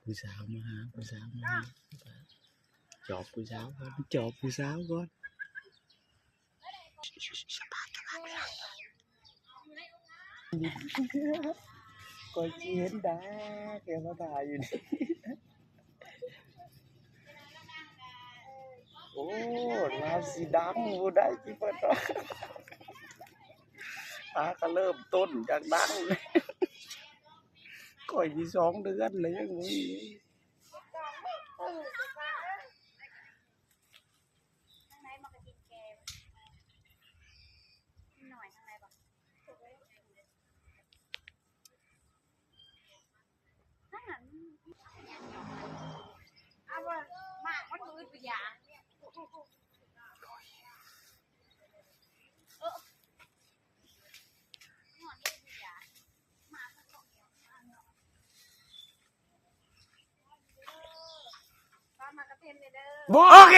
ຜູ້ສາວມາຫາ ຜູ້ສາວມາຫາ ຈອບຜູ້ສາວກ່ອນ ຈອບຜູ້ສາວກ່ອນ. ຂ້ອຍຊິເຫັນດາ ແກມາຖ່າຍຢູ່ນີ້. ໂອ້ ລາວຊິດັງບໍ່ໄດ້ຕິເພິ່ນວ່າ ຫາກະເລີ່ມຕົ້ນຈາກດັງ. ຂ້ອຍນີ້ສອງເດືອນແລ້ວຍັງບໍ່ມີ. ທາງໃນມັນກະຕິດແກ ໜ້ອຍທາງໃນບໍ່? ທາງນັ້ນ ເອົາບໍ່ ໝາກມັນບໍ່ອຶດບໍ່ຢາກ. ບໍ່ ໂອເຄ.